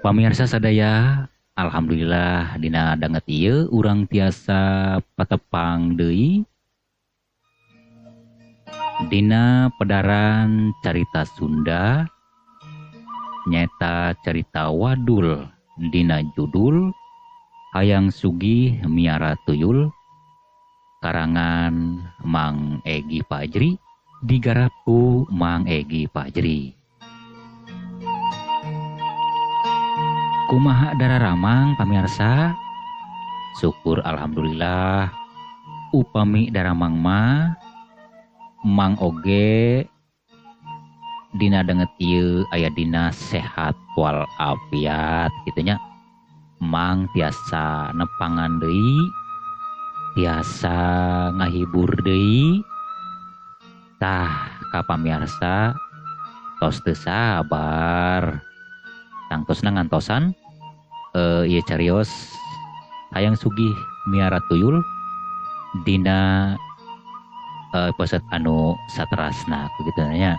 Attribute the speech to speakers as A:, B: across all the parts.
A: Pamirsa sadaya, alhamdulillah dina danget ieu urang tiasa patepang deui dina pedaran carita Sunda nyaeta carita wadul dina judul Hayang Sugih Miara Tuyul karangan Mang Egi Fajri digarap ku Mang Egi Fajri. Kumaha dararamang pamirsa? Syukur alhamdulillah upami daramang mah Mang oge dina danget ieu aya dina sehat wal afiat kitu nya. Mang tiasa nepangan deui, tiasa ngahibur deui. Tah ka pamirsa tos teu sabar. Tangtosna ngantosan ieu carios Hayang Sugih Miara Tuyul dina episode anu saterasna kitu nya.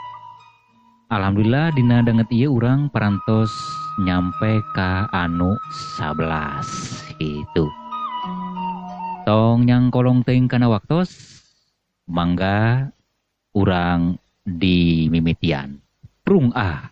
A: Alhamdulillah dina danget ieu urang parantos nyampe ka anu 11 gitu. Tong nyangkolong teuing kana waktos, mangga urang dimimitian. Prung ah.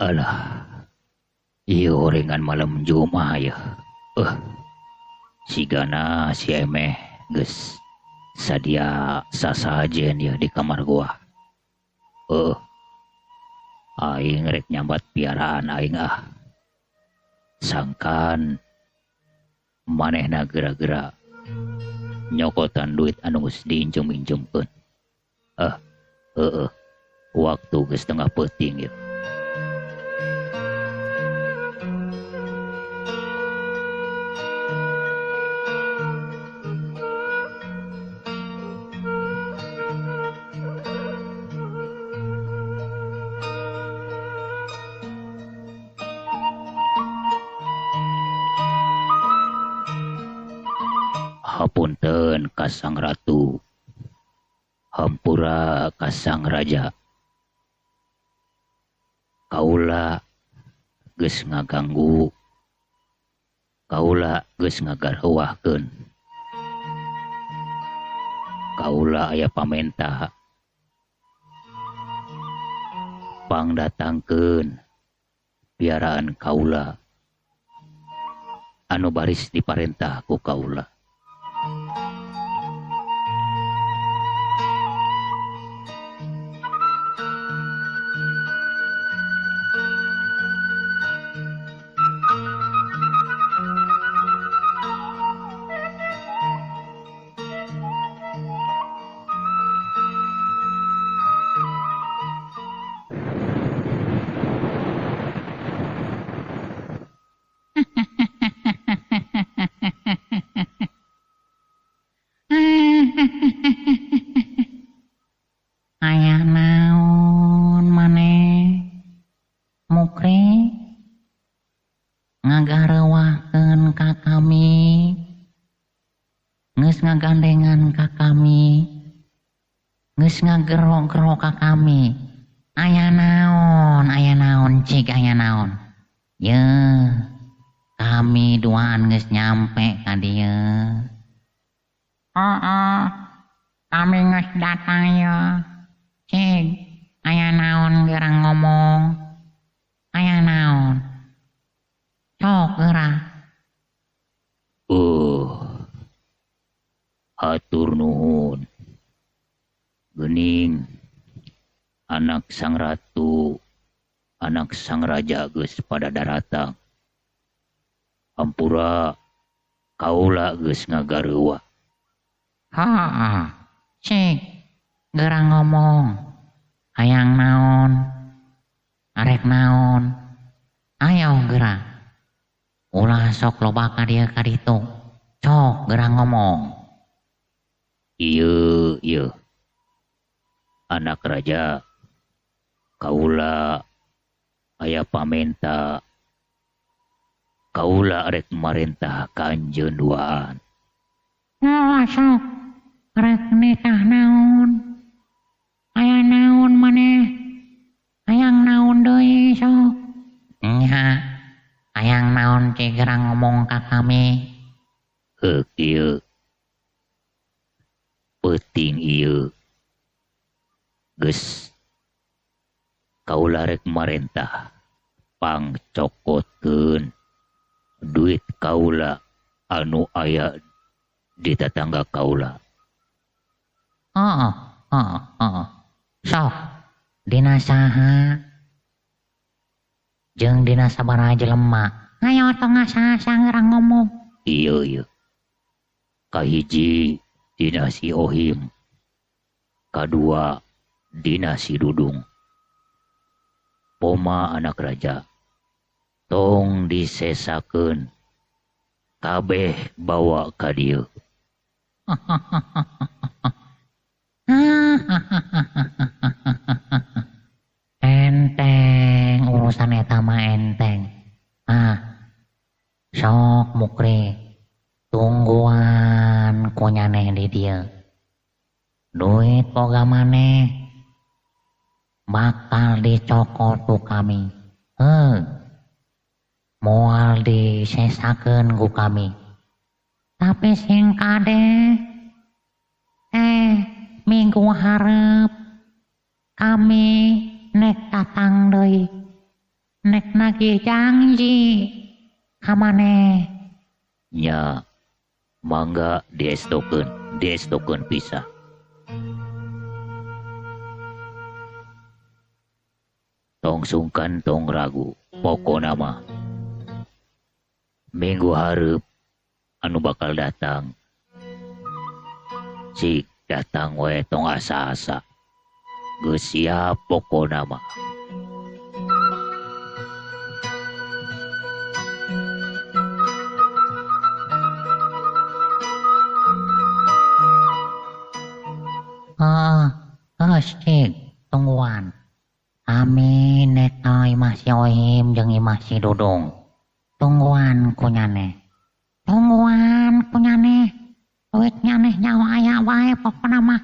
A: Alah, ieu orengan malam Jumaah ya. Sigana si emeh geus sadia sasajen ya di kamar gua. Aing rek nyambat piaraan aing ah. Sangkan manehna geura-geura nyokotan duit anu geus diinjem-injemkeun. Waktu geus tengah peuting ya. Hapunten ka Sang Ratu, hampura ka Sang Raja. Kaula geus ngaganggu, kaula geus ngagareuwahkeun. Kaula aya pamenta, pangdatangkeun piaraan kaula anu baris diparentah ku kaula.
B: Aya naon maneh mukri ngagareuwahkeun ka kami, geus ngagandengan ka kami, geus ngagero-gero ka kami. Aya naon cik aya naon. Yeuh, kami duaan geus nyampe ka dieu. Heeh, kami geus datang ya. Cik, aya naon geura ngomong? Aya naon? Sok geura.
A: Hatur nuhun. Geuning anak sang ratu, anak sang raja geus pada daratang. Hampura kaula geus ngagareuwah.
B: Heeh, cik geura ngomong. Hayang naon? Arek naon? Ayo geura. Ulah sok loba ka dieu ka ditu. Sok geura ngomong.
A: Ieu ieu. Anak raja kaula aya pamenta kaula rek marentah ka anjeun duaan.
B: Oh, sok rek nitah naon? Aya naon maneh? Hayang naon deui sok? Nya, hayang naon cik gerang ngomong ka kami?
A: Heuh kieu. Peuting ieu. Geus kaula rek marentah pangcokotkeun duit kaula anu aya di tetangga kaula.
B: Oh, oh, oh. Sok dina saha jeung dina sabaraha jelema. Ayo tong asa-asa ngerang ngomong.
A: Iya ieu. Kahiji dina si Ohim, kadua dina si Dudung. Poma anak raja, tong disesakeun, kabeh bawa ka dieu.
B: Enteng urusan eta mah enteng. Ah, sok mukri tungguan ku nyaneh di dieu. Duit boga maneh bakal dicokot ku kami. Heuh. Moal disesakeun ku kami. Tapi sing kade minggu hareup kami nek datang deui, nek nagih janji ka maneh.
A: Nya, mangga diestokeun, diestokeun pisah. Tong sungkan tong ragu, pokona mah minggu hareup anu bakal datang. Cik datang we tong asa-asa. Geus siap pokona mah.
B: Ah, cik tungguan. Kami nek ka imah si Ohim jeung imah si Dudung. Tungguan ku nyaneh. Tungguan ku nyaneh. Duit nyaneh nyawa aya wae pokona mah.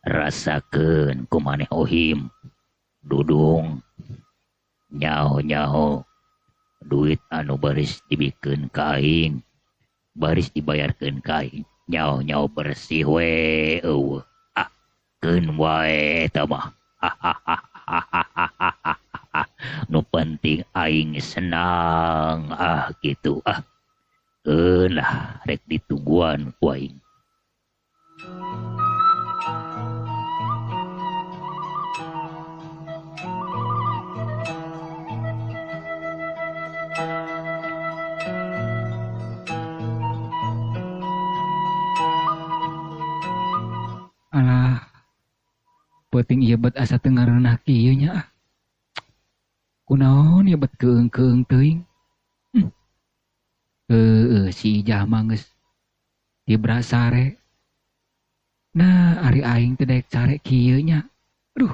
A: Rasakeun ku maneh Ohim, Dudung, nyaho-nyaho duit anu baris dibikeun ka aing, baris dibayarkeun ka aing, nyaho-nyaho bersih we eueuh. Ah, keun wae eta mah. Nu penting aing senang ah gitu ah. Keun lah rek ditungguan ku aing.
C: Alah, peuting ieu bet asa teu ngareunah kieu nya ah. Kunaon ieu bet keung-keung teuing. Heueuh si Ijah mah geus tibra sare. Nah, ari aing teh daek sare kieu nya. Aduh.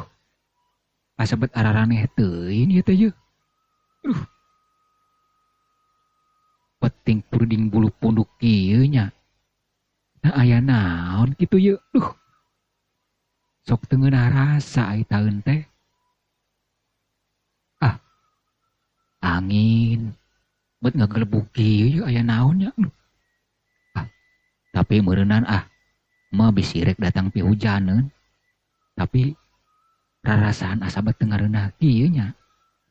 C: Asa bet araraneh teuing ieu teh yeuh. Aduh. Penting purding bulu punduk kieu nya. Nah aya naon kitu yeuh. Duh. Sok teu ngeunah rasa ai taeun teh. Ah. Angin bet ngagelebug kieu yeuh aya naon nya. Ah. Tapi meureunan ah mah bisi rek datang pihujaneun. Tapi rarasaan asa bet teu ngareunah kieu nya.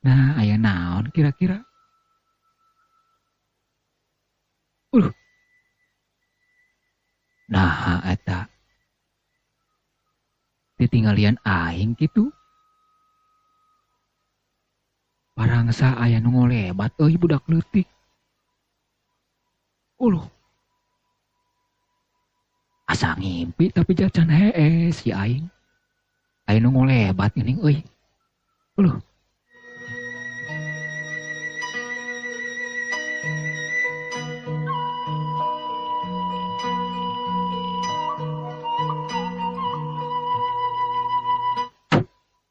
C: Nah aya naon kira-kira? Nah eta ditinggalian aing kitu. Parangsa aya nu ngolebat euy budak leutik. Uluh. Asa ngimpi tapi jajan hees si aing. Aya nu ngolebat geuning euy. Aduh.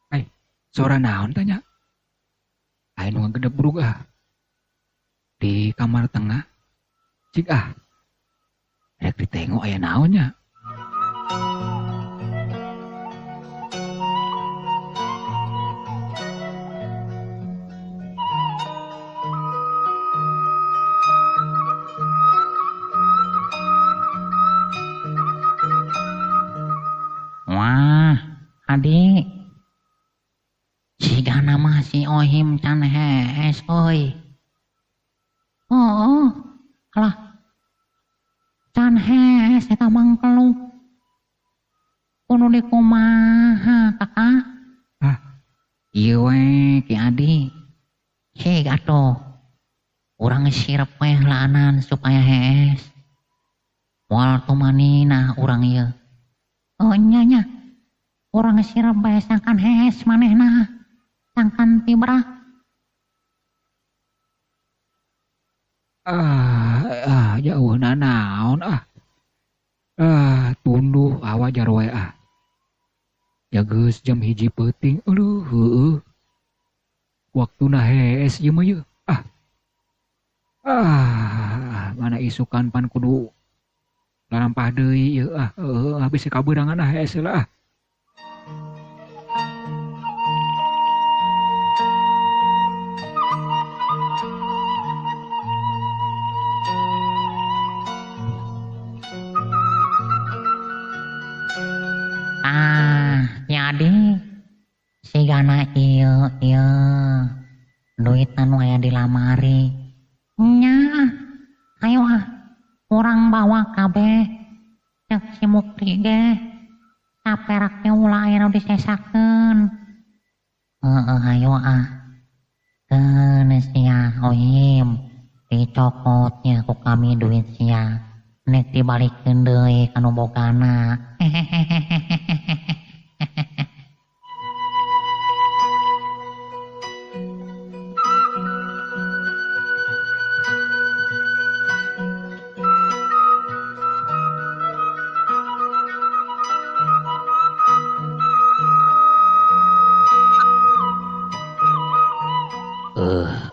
C: Ai, suara naon tanya? Aya nu ngagedebrug ah. Di kamar tengah. Cik ah. Rek ditengok aya naonnya.
B: Wah, adik. Sigana mah si Ohim can hees euy. Oh, alah. Can hees eta mangkeluk. Kudu dikumaha, Kakak?
C: Ah,
B: ieu we Ki Adi. Cik atuh. Urang sirep we laanan supaya hees. Moal tumanina urang ieu. Oh nya nya. Urang sirep bae sangkan hees manehna. Sangkan tibra.
C: Ah, jauh naon ah. Ah, tunduh awa jarwe ah. Ya geus jam 1 peuting. Aduh, heueuh. Waktuna hees ieu mah yeuh. Ah. Ah, mana isukan pan kudu lalampah deui ieu ah. Heueuh, habis kabeurangan ah hees heula ah.
B: Ah, jadi sigana ieu ieu duit anu aya di lamari. Nya, ayo ah, urang bawa kabeh. Cek si Mukti ge. Saperak ge ulah aya nu disesakeun. Heeh, ayo ah. Keun sia Ohim, dicokotnya ku kami duit sia. Nek dibalikeun deui ka nu bogana.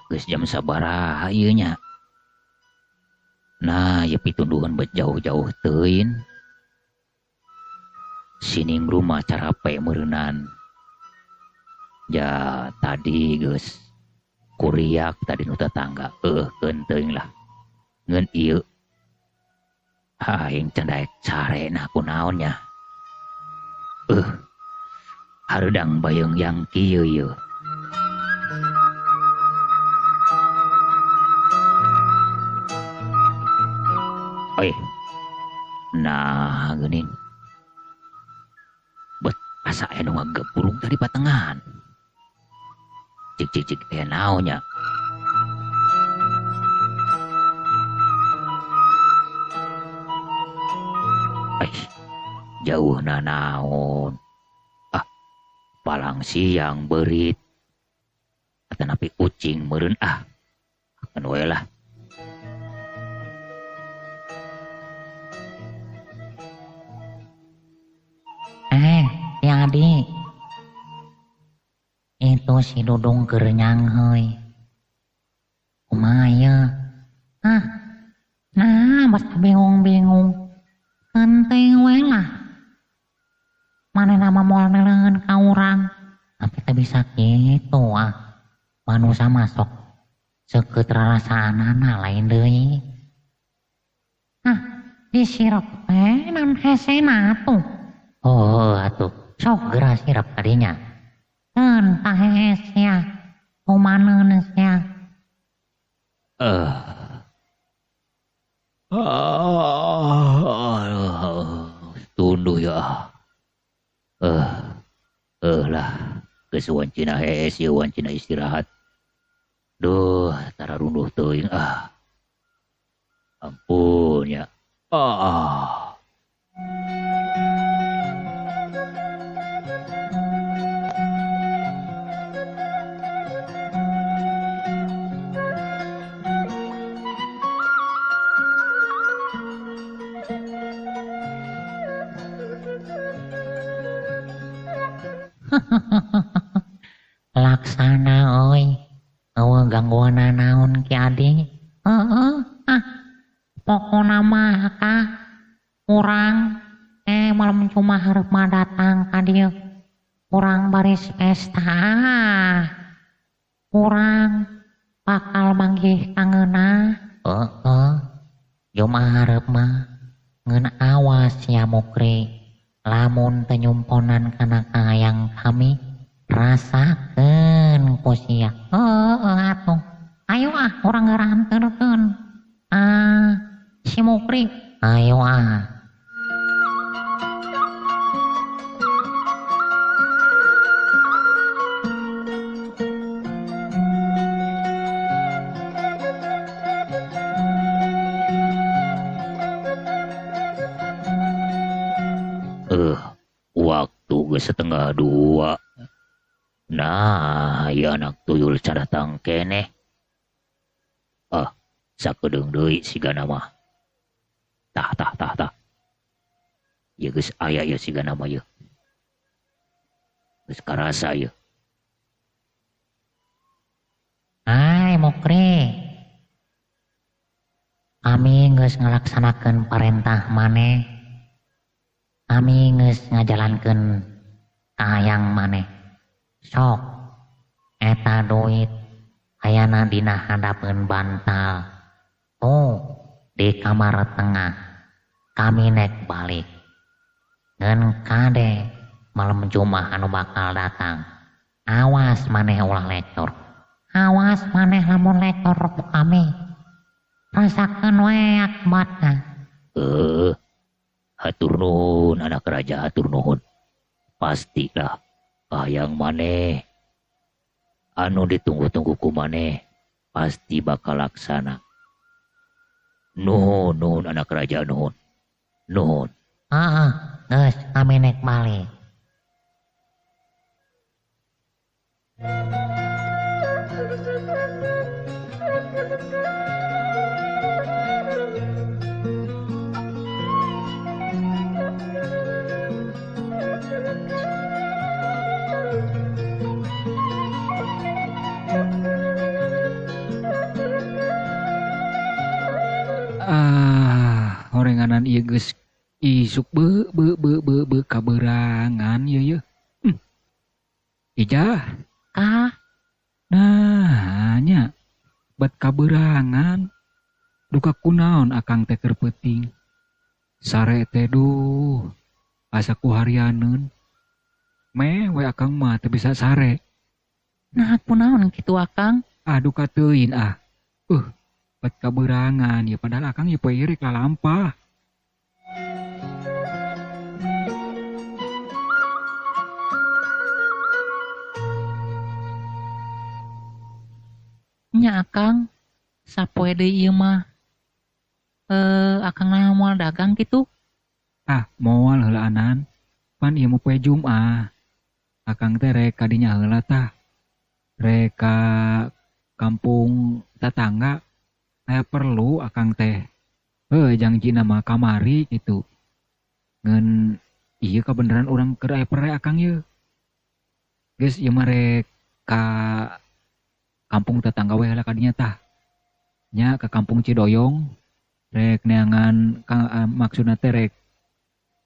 A: Geus jam sabaraha ieu nya. Nah, ieu pitunduhan bet jauh-jauh teuing. Sining rumah carape meureunan. Ja tadi geus kuriak tadi nu tetangga keun teuing lah. Ngeun ieu aing can daek carena kunaon nya. Hareudang bayeung yang kieu ieu. Oi. Nah, geuning. Bet asa aya nu ngageburug dari patengan. Cik cik cik aya naon nya. Eh, jauh na naon. Ah, palang siang beurit. Atanapi ucing meureun ah. Keun we lah.
B: Jadi itu si Dudung kerenyang heuy. Kumaha ieu? Ah. Nah, bas bingung-bingung. Penting we lah. Manehna mah moal neleungeun ka urang. Tapi teu bisa kitu ah. Manusa masuk seukeut rarasaanana lain deui. Ah, disirep teh nan hesena atuh.
A: Oh, atuh.
B: Sok geura sirep tadinya. Keun tah hees sia. Kumaneun sia.
A: Tunduh ya. Lah, geus wancina hees ieu wancina istirahat. Duh, tara runduh teuing ah. Ampun ya. Ah.
B: Laksana euy. Eueuh gangguan naon Ki Adi? Heeh, ah. Pokona mah kah urang malam cuma hareup mah datang ka dieu. Urang baris pesta. Urang bakal manggih kangeunah. Heeh. Jumaah hareup mah ngeun awas ya Mukri. Lamun teu nyumponan kana kahayang kami rasakeun ku sia. Heeh atuh. Ayo ah urang geura anterkeun. Ah, si Mukri. Ayo ah.
A: Waktu geus 1:30. Nah, ya anak tuyul can datang keneh. Ah, sakedeung deui sigana mah. Tah tah tah tah. Ieu geus aya ieu sigana mah ieu. Geus karasa ieu.
B: Hai Mukri. Kami geus ngalaksanakeun parentah maneh. Kami geus ngajalankeun kahayang maneh. Sok eta duit ayana dina handapeun bantal. Tuh di kamar tengah. Kami nek balik. Ngan kade malam Jumat anu bakal datang. Awas maneh ulah lecor. Awas maneh lamun lecor ku kami. Rasakeun we akibatna.
A: Hatur nuhun anak raja, hatur nuhun. Pastilah kahayang maneh anu ditunggu-tunggu ku maneh pasti bakal laksana. Nuhun nuhun anak raja, nuhun. Nuhun.
B: Heeh, geus kami nek balik.
C: Ah, horenganan ieu geus isuk be be be be be kaberangan ieu ye. Ijah.
B: Ah.
C: Nah, nya bet kaberangan. Duka kunaon akang teh keur peuting. Sare teh duh asa ku harianeun. Meh we akang mah teu bisa sare.
B: Nah, kunaon kitu akang?
C: Ah, duka teuing ah. Bet kaberangan ya padahal akang ieu poe rek lalampah.
B: Nya akang sapoe deui ieu mah. Akang mah moal dagang kitu?
C: Ah, moal heulaanan. Pan ieu mah poe Jumaah. Akang teh rek ka dinya heula tah. Rek ka kampung tatangga. Aya perlu akang teh. Jangjina mah kamari kitu. Ngan ieu kabeneran urang keur aya pere akang ieu. Geus ieu mah rek ka kampung tetangga we heula ka dinya tah. Nya ka kampung Cidoyong rek neangan maksudna teh rek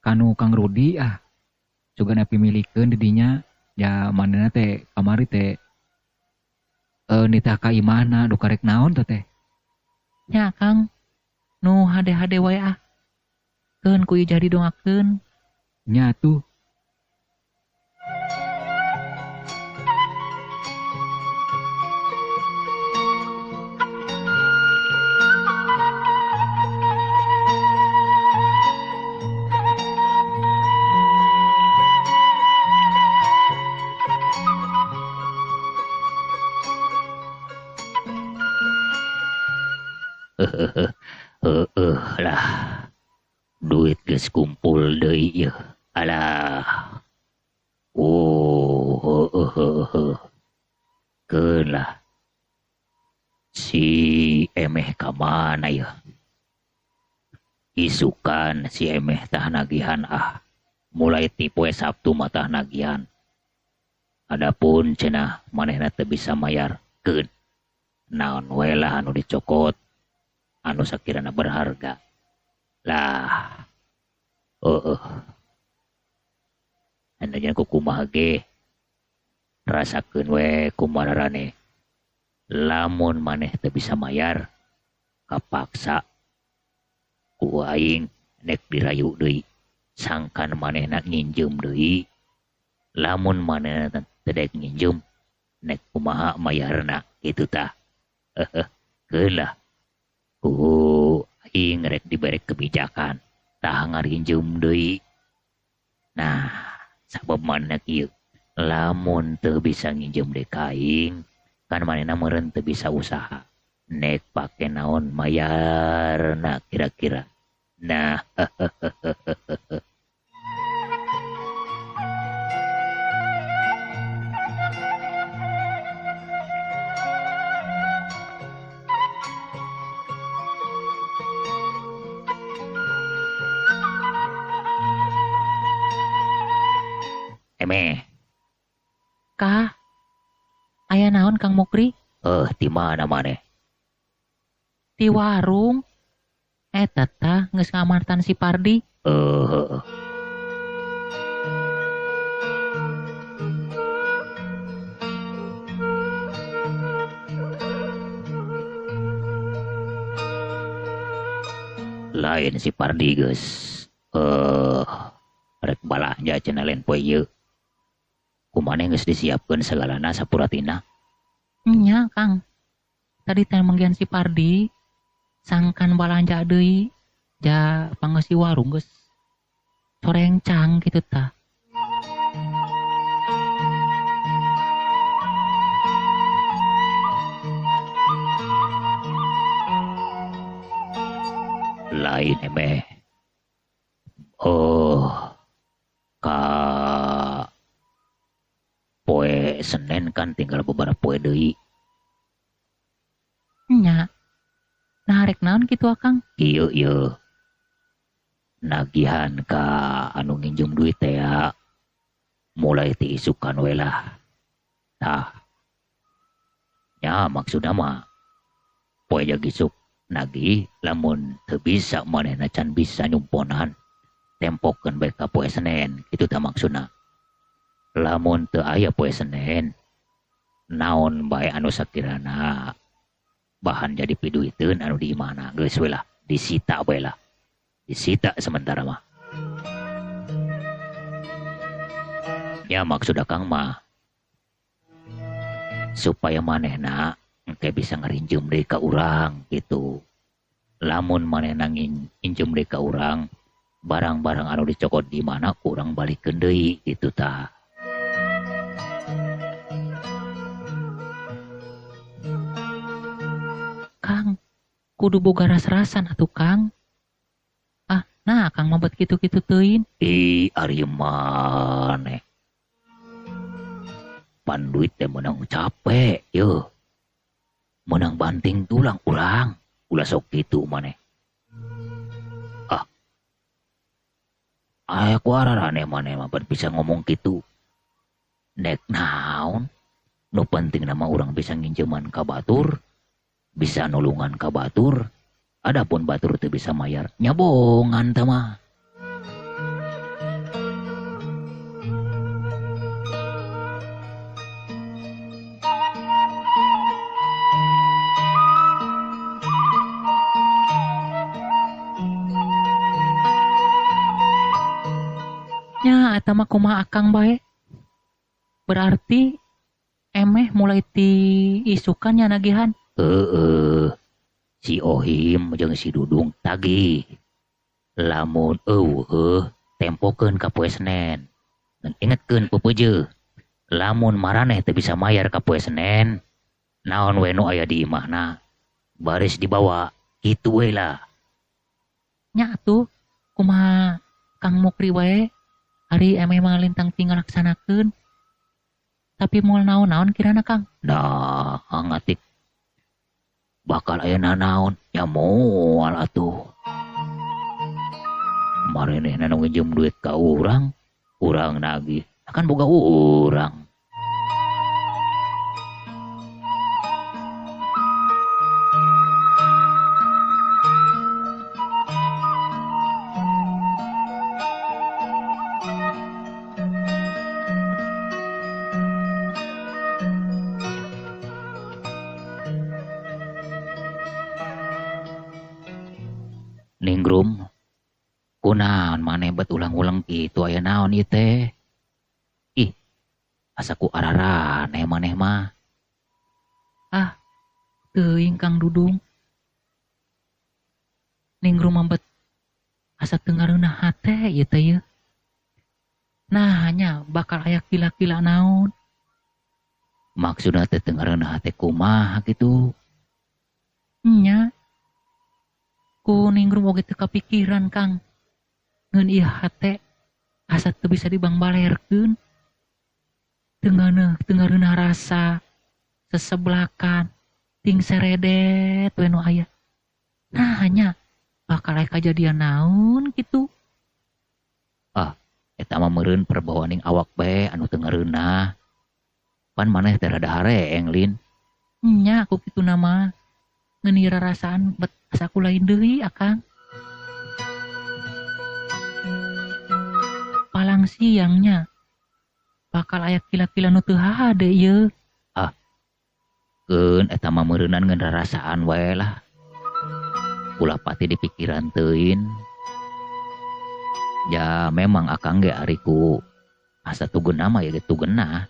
C: kanu Kang Rudi ah. Sugan pimilikeun di dinya ya manehna teh kamari teh nitah ka imahna duka rek naon teh teh.
B: Nya Kang, nu hade-hade wae ah. Keun ku ieu jadi doakeun.
C: Nya tuh.
A: Lah duit geus kumpul deui ieu. Alah. Oh, keun lah. Si Emeh ka mana ieu? Isukan si Emeh tah nagihan ah. Mulai ti poe Sabtu mah tah nagihan. Adapun cenah manehna teu bisa mayar keun naon we lah anu dicokot anu sakirana berharga lah. Heeh. Anu nya kumaha ge rasakeun we kumararane. Lamun maneh teu bisa mayar kapaksa ku aing nek dirayu deui sangkan manehna nginjem deui. Lamun manehna teu dek nginjem nek kumaha mayarna kitu tah. Heeh, keun lah ku aing rek dibere kebijakan tah ngarinjem deui. Nah, sabab manehna kieu lamun teu bisa nginjem deui ka aing kan manehna meureun teu bisa usaha nek pake naon mayarna kira-kira. Nah, emeh.
B: Kah? Aya naon Kang Mukri?
A: Di mana maneh?
B: Di warung. Eta tah geus ngamartan si Pardi.
A: Lain si Pardi geus. Rek balanja cenah lain poe ieu. Kumaneh geus disiapkeun sagalana sapuratina?
B: Nya Kang. Tadi teh manggihan si Pardi sangkan balanja deui ja pangeusi warung geus sorengcang kitu tah.
A: Lain emeh. Oh, ka poe Senin kan tinggal beberapa poe deui.
B: Nya. Nah, rek naon kitu Akang?
A: Ieu ieu. Nagihan ka anu nginjem duit teh ya. Mulai ti isukan we lah. Tah. Ya maksudna mah poe jag isuk nagih lamun teu bisa manehna can bisa nyumponan tempokeun bae ka poe Senin kitu tah maksudna. Lamun teu aya poe Senin naon bae anu sakirana bahan jadi piduiteun anu di imahna geus we lah disita bae lah, disita sementara mah. Ya maksud Akang mah supaya manehna engke bisa ngarinjem deui ka urang gitu. Lamun manehna nginjem deui ka urang barang-barang anu dicokot di mana urang balikeun deui gitu tah.
B: Kang, kudu boga ras-rasan atuh Kang. Ah, nah Kang mah bet kitu-kitu teuing.
A: Ih, ari maneh. Pan duit teh meunang capek yeuh. Meunang banting tulang urang, ulah sok kitu maneh. Ah. Aya ku ararane maneh mah bet bisa ngomong kitu. Nek naon? Nu penting nama urang bisa nginjeman ka batur, bisa nulungan ka batur. Adapun batur teu bisa mayar, nyabongan teh mah.
B: Nya eta mah kumaha Akang bae. Berarti emeh mulai ti isukan nya nagihan.
A: Heeh. Si Ohim jeung si Dudung tagih. Lamun eueuh tempokeun ka poe Senen. Ngan ingetkeun peupeujeuh. Lamun maraneh teu bisa mayar ka poe Senen, naon we nu aya di imahna baris dibawa kitu we lah.
B: Nya atuh kumaha Kang Mukri wae ari emeh mah lintang tinggal laksanakeun. Tapi moal naon-naon kirana Kang?
A: Nah, ngatik bakal aya nanaon ya moal atuh. Marenehna nu nginjem duit ka urang, urang nagih kan boga urang.
C: Kunaon maneh bet ulang-ulang kitu aya naon ieu teh? Ih, asa ku araraneh maneh mah.
D: Ah, teuing Kang Dudung. Ningrum mah bet asa teu ngareunah hate ieu teh yeuh. Nah, nya bakal aya kila-kila naon.
C: Maksudna teh teu ngareunah hate kumaha kitu?
D: Nya. Ku ningrum oge teu kapikiran Kang. Ngeun ieu hate asa teu bisa dibangbalerkeun. Teu ngareunah rasa seseblakan ting seredet we nu aya. Nah, nya bakal aya kajadian naon kitu.
C: Ah, eta mah meureun perbawaning awak bae anu teu ngareunah. Pan maneh teh rada hareeng Lin.
D: Nya ku kituna mah. Ngeun ieu rarasaan bet asa ku lain deui Akang. Palang siangnya bakal aya kila-kila nu teu hade ieu.
C: Ah, keun eta mah meureunan ngeun rarasaan wae lah. Ulah pati dipikiran teuing. Ya memang akang ge ari ku asa tugeunah mah ya ge tugeunah.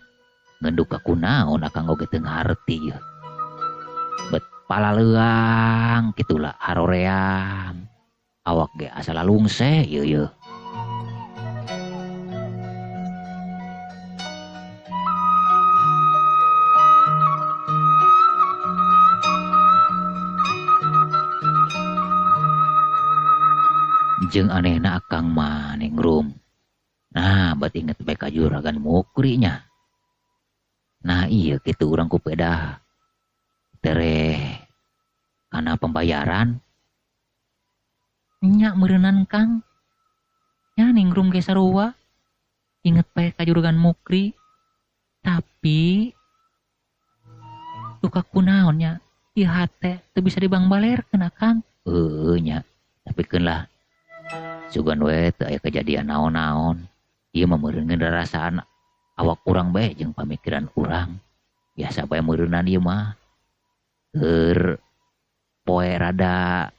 C: Ngeun duka kunaon akang oge teu ngarti ieu. Bet palaleuang kitulah haroream. Awak ge asa lalungse ieu yeuh. Jeung anehna akang mah ningrum. Nah, bat inget bae ka juragan Mukri nya. Nah, iya kitu urang ku pedah tereh kana pembayaran.
D: Nya meureunan Kang. Nya ningrum ge sarua. Inget bae ka juragan Mukri. Tapi duka kunaon nya ieu hate teu bisa dibangbalerkeun Akang.
C: Heueuh nya, tapi keun lah. Sugan we teu aya kejadian naon-naon. Ieu mah meureun rarasaan awak urang bae jeung pamikiran urang. Biasa bae meureunan ieu mah. Keur poe rada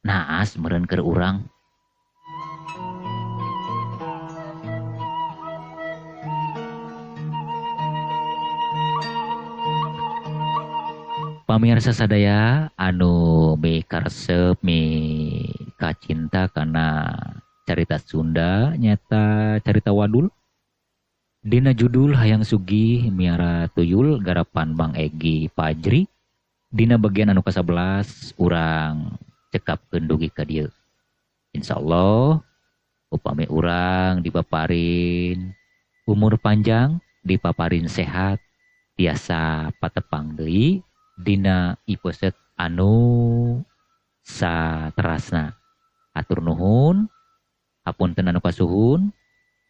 C: naas meureun keur urang. Pamirsa sadaya anu mikaresep mikacinta kana carita Sunda nyata carita wadul. Dina judul Hayang Sugih Miara Tuyul garapan Bang Egi Pajri. Dina bagian anu ka-11 urang cekapkeun dugi ka dieu. Insyaallah upami urang dipaparin umur panjang, dipaparin sehat, tiasa patepang deui dina episode anu saterasna. Atur nuhun, hapunten anu kasuhun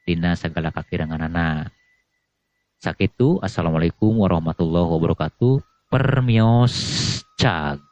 C: dina sagala kakiranganana. Sakitu, assalamualaikum warahmatullahi wabarakatuh. Permios cag.